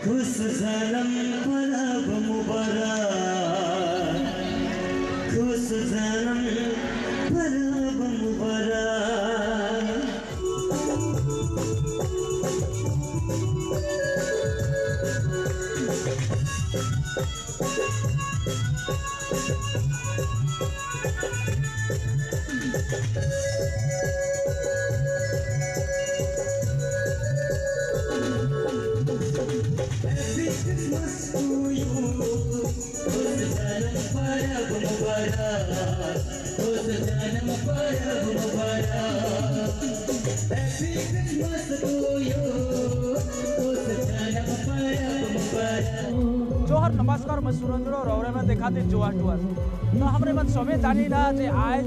खुश जन्म परब मुबारक, खुश जन्म परब मुबारक। Happy Christmas to you. खुश जन्म परब मुबारक, खुश जन्म परब मुबारक। Happy Christmas to you. खुश जन्म परब मुबारक। जोहर नमस्कार, मैं सुरेंद्र रौरे में देखा थी जोहर टूअर्स। तो हमरे मन सभी जानी ना जे आज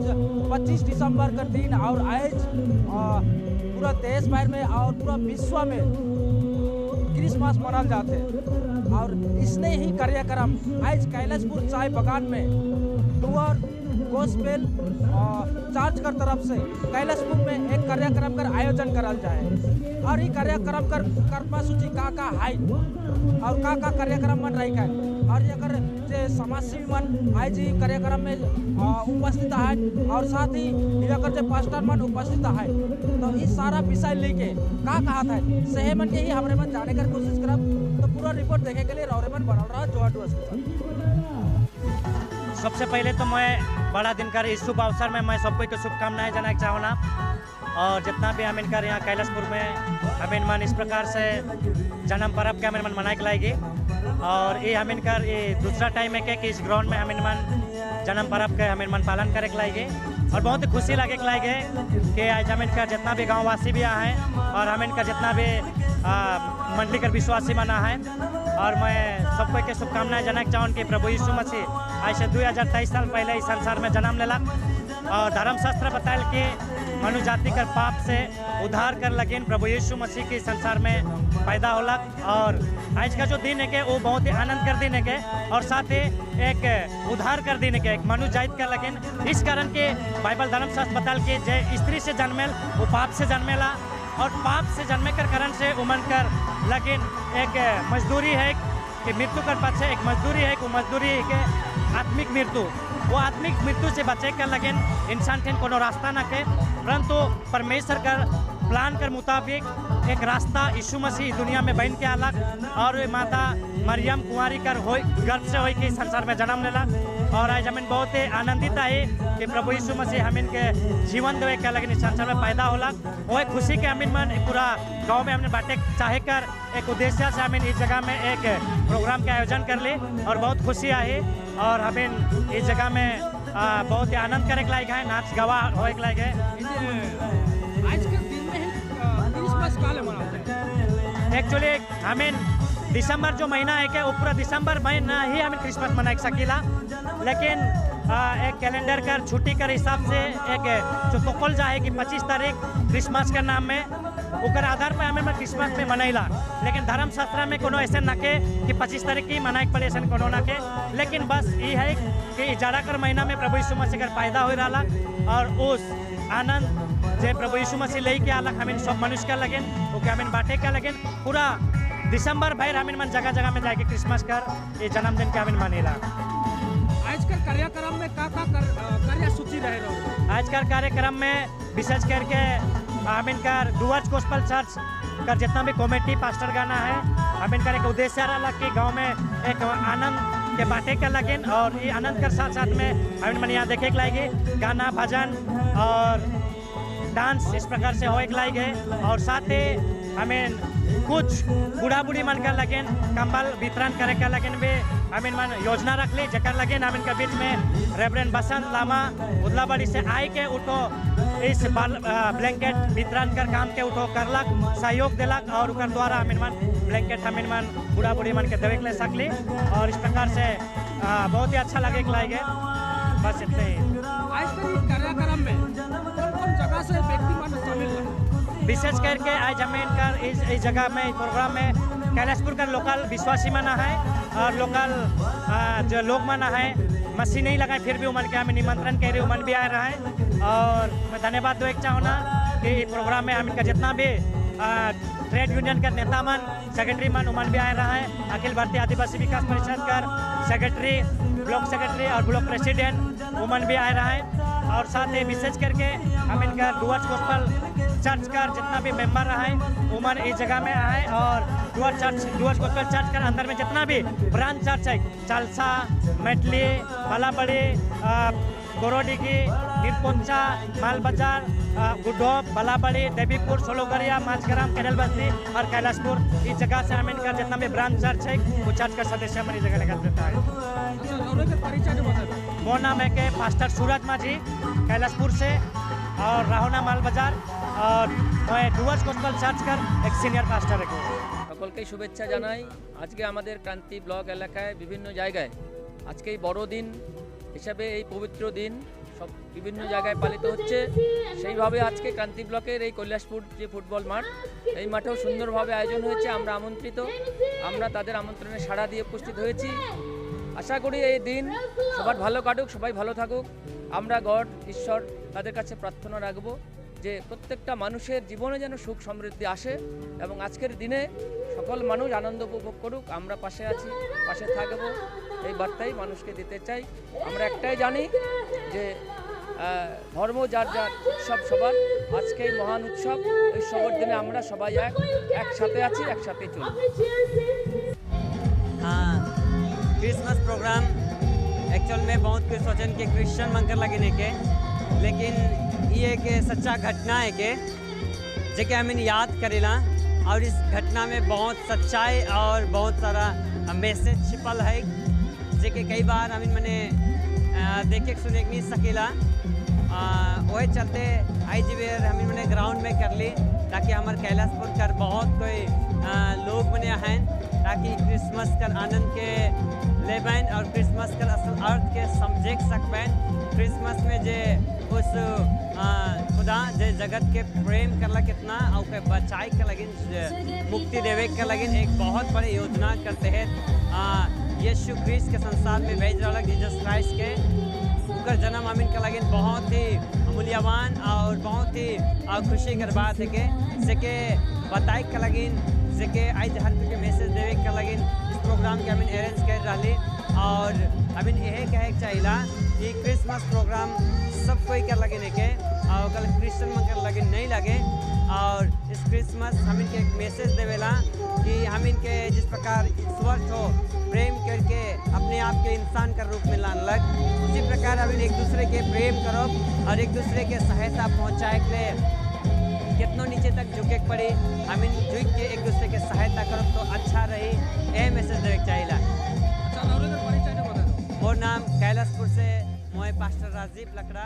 25 दिसंबर का दिन और आज पूरा देश भर में और पूरा विश्व में क्रिसमस मनाल जाते हैं। और इसने ही कार्यक्रम आज कैलाशपुर चाय बगान में टूअर गोस्पेल चर्च कर तरफ से कैलाशपुर में एक कार्यक्रम कर आयोजन करल जाए। और ये कार्यक्रम कर कर्मा सूची का का है और का का कार्यक्रम मन रही है और ये कर जे समाज सेवी मन आज ये कार्यक्रम में उपस्थित है और साथ ही ये कर जे पास्टर मन उपस्थित है। तो इस सारा विषय लेके का कहा था सही मन के ही हमारे मन जाने कर कोशिश करब। तो पूरा रिपोर्ट देखे के लिए रौरे मन बनल रहा जोहर टूअर्स के साथ। सबसे पहले तो मैं बड़ा दिन का इस शुभ अवसर में मैं सबको के शुभकामनाएं देना चाहूँगा। और जितना भी हम इनका यहाँ कैलाशपुर में हम इन मन इस प्रकार से जन्म पर्व के हम इन मन मनाए के लाएगी। और ये हम इनका ये दूसरा टाइम है कि इस ग्राउंड में हम इन मन जन्म पर्व के हम इन मन पालन करे के लाएगी। और बहुत ही खुशी लगे के लाएगी कि आज हम इनका जितना भी गाँववासी भी आए हैं और हम इनका जितना भी मंडली कर विश्वासी मना है। और मैं सबको के शुभकामनाएं देना चाहूँ कि प्रभु यीशु मसीह आज से 2023 साल पहले इस संसार में जन्म लेलक और धर्मशास्त्र बतायल कि मनु जाति कर पाप से उद्धार कर लगिन प्रभु यीशु मसीह के संसार में पैदा होलक। और आज का जो दिन है के वो बहुत ही आनंद कर दिन है के और साथ ही एक उद्धार कर दिन है के एक मनु जाति कर लगिन। इस कारण के बाइबल धर्मशास्त्र बताल कि जे स्त्री से जन्मेल वो पाप से जन्मेला और पाप से जन्मे कर कारण से उमन कर लगिन एक मजदूरी है कि मृत्यु कर पास एक मजदूरी है कि मजदूरी के आत्मिक मृत्यु, वो आत्मिक मृत्यु से बचे कर लगिन इंसान के कोनो रास्ता न के, परंतु परमेश्वर कर प्लान कर मुताबिक एक रास्ता यीशु मसीह दुनिया में बन के आलक और माता मरियम कुंवारी कर हो गर्भ से हो के संसार में जन्म लेला। और आज हमें बहुत ही आनंदित है कि प्रभु यीशु मसीह हमें के जीवन देवे के लगिन संसार में पैदा होला। वही खुशी के हमें मन पूरा गांव में हमने बांटे चाहे कर एक उद्देश्य से हमें इस जगह में एक प्रोग्राम के आयोजन कर ली और बहुत खुशी आई। और हमें इस जगह में बहुत ही आनंद करे के लायक है, नाच गवा होए के लायक है। आज के दिन में क्रिसमस काले मनाते हैं? एक्चुअली हमें दिसंबर जो महीना है के वो पूरा दिसंबर महीना ही हमें क्रिसमस मनाए सकीला, लेकिन एक कैलेंडर कर छुट्टी कर हिसाब से एक जो तोकल जाए कि 25 तारीख क्रिसमस के नाम में ओकर आधार पर हमें क्रिसमस में मनाइला। लेकिन धर्मशास्त्र में कोनो ऐसे ना के कि 25 तारीख की मनाए पड़े ऐसे कोनो ना के, लेकिन बस ये है कि जाड़ा कर महीना में प्रभु यीशु मसीह कर पैदा हो रहा और उस आनंद जे प्रभु यीशु मसीह ले के आलक हमें सब मनुष्य का लगेन ओके हमें बांटे का लगेन। पूरा दिसंबर भर हमें मन जगह जगह में जाके क्रिसमस कर ये जन्मदिन के हमें मनेला। आज कल कार्यक्रम में का का कार्य सूची रहे? आज कल कार्यक्रम में विशेष करके हमें कर डुअर्स गोस्पेल चर्च का जितना भी कॉमेडी पास्टर गाना है हमें कर एक उद्देश्य रहा कि गाँव में एक आनंद के बांटे के लगेन और ये आनंद के साथ साथ में हमें मन यहाँ देखे के लाएगी गाना भजन और डांस इस प्रकार से होए के लाएगे। और साथ ही हमें कुछ बूढ़ा बूढ़ी मन कर लगेन कंबल वितरण करे के लगेन भी हमें मन योजना रख ली जकर लगेन हमें के बीच में रेवरेंड बसंत लामा उदलाबाड़ी से आए के उठो इस ब्लैंकेट वितरण कर काम के उठो करलक सहयोग दिलक और उकर द्वारा हमें मन ब्लैंकेट हमें मन बूढ़ा बूढ़ी मन के देवे के सकली। और इस प्रकार से बहुत ही अच्छा लगे के लाएगे। बस इतने ही। आज के कार्यक्रम में कौन कौन जगह से व्यक्ति मन शामिल है? विशेष करके आज हमें इनका इस जगह में इस प्रोग्राम में कैलाशपुर का लोकल विश्वासी मना है और लोकल जो लोग मना है मसीह नहीं लगाए फिर भी उमन के हमें निमंत्रण कह रहे उमन भी आ रहा है। और मैं धन्यवाद दो एक चाहूँगा कि इस प्रोग्राम में हम इनका जितना भी ट्रेड यूनियन का नेता मन सेक्रेटरी मन उमन भी आए रहा है। अखिल भारतीय आदिवासी विकास परिषद कर सेक्रेटरी, ब्लॉक सेक्रेटरी और ब्लॉक प्रेसिडेंट उमन भी आए रहा है। और साथ ही विशेष करके हम इनका डुअर्स गोस्पल चर्च का जितना भी मेंबर रहा है उमन इस जगह में आए। और डुअर्स गोस्पल चर्च का अंदर में जितना भी ब्रांच चर्च है, चालसा, मेटली, बालाबड़ी, गोरोडिगी, निरपोंचा, माल बाजार, गुडोप, बालाबड़ी, देवीपुर, सोलोगरिया, माचग्राम, केरल बस्ती और कैलाशपुर, इस जगह से हम इनका जितना भी ब्रांच चर्च है वो चर्च का सदस्य हमारी जगह निकल देता है। मोर नाम है के पास्टर सूरज माझी, कैलाशपुर से और राहोना माल बाजार, और मैं डुअर्स गोस्पल चर्च का एक सीनियर पास्टर है। সকলকে শুভেচ্ছা জানাই। আজকে আমাদের ক্রান্তি ব্লক এলাকায় বিভিন্ন জায়গায় আজকে এই বড়দিন হিসাবে এই পবিত্র দিন সব বিভিন্ন জায়গায় পালিত হচ্ছে। সেইভাবে আজকে ক্রান্তি ব্লকের এই কৈলাসপুর যে ফুটবল মাঠ, এই মাঠেও সুন্দরভাবে আয়োজন হয়েছে। আমরা আমন্ত্রিত, আমরা তাদের আমন্ত্রণে সাড়া দিয়ে উপস্থিত হয়েছি। আশা করি এই দিন সবার ভালো কাটুক, সবাই ভালো থাকুক। আমরা গড ঈশ্বর তাদের কাছে প্রার্থনা রাখব যে প্রত্যেকটা মানুষের জীবনে যেন সুখ সমৃদ্ধি আসে এবং আজকের দিনে সকল মানুষ আনন্দ উপভোগ করুক। আমরা পাশে আছি, পাশে থাকব, এই বার্তাই মানুষকে দিতে চাই। আমরা একটাই জানি যে ধর্ম যার যার, উৎসব সবার। আজকে এই মহান উৎসব, এই সবার দিনে আমরা সবাই একসাথে আছি, একসাথে চলি। हाँ, क्रिसमस प्रोग्राम एक्चुअल में बहुत कुछ सोचन के क्रिश्चियन मंकर लगे के, लेकिन ये एक सच्चा घटना है के जेके हमें याद करेला। और इस घटना में बहुत सच्चाई और बहुत सारा मैसेज छिपल है जेके कई बार हमें मने देखे सुने नहीं सकेला। वही चलते आई जी बेर हमें मने ग्राउंड में कर ली ताकि हमारे कैलाशपुर कर बहुत कोई लोग मने हैं ताकि क्रिसमस कर आनंद के ले बैन और क्रिसमस कर असल अर्थ के समझे सकबैन। क्रिसमस में जे उस खुदा जे जगत के प्रेम करला कितना और के बचाए के लगिन, मुक्ति देवे के लगिन एक बहुत बड़ी योजना करते हैं यीशु क्रिस्ट के संसार में भेज रहा जीसस क्राइस्ट के उनका जन्म अमीन के लगिन बहुत ही मूल्यवान और बहुत ही खुशी कर बात है के जेके बताए के लगिन, जेके आज हर के मैसेज देवे के लगिन इस प्रोग्राम के अमीन अरेंज कर रही। और अमीन यह कहे चाहिला कि क्रिसमस प्रोग्राम सब कोई कर लगे नहीं के और कल क्रिश्चियन मन कर लगे नहीं लगे। और इस क्रिसमस हम इनके एक मैसेज देवेला कि हम इनके जिस प्रकार ईश्वर को प्रेम करके अपने आप के इंसान का रूप में लान लग, उसी प्रकार हम एक दूसरे के प्रेम करो और एक दूसरे के सहायता पहुँचाए के लिए कितनों नीचे तक झुके पड़ी हम इन झुक के एक दूसरे के सहायता करो तो अच्छा रही, यह मैसेज देवे चाहिए। मोर नाम कैलाशपुर से मोए पास्टर राजीव लकड़ा।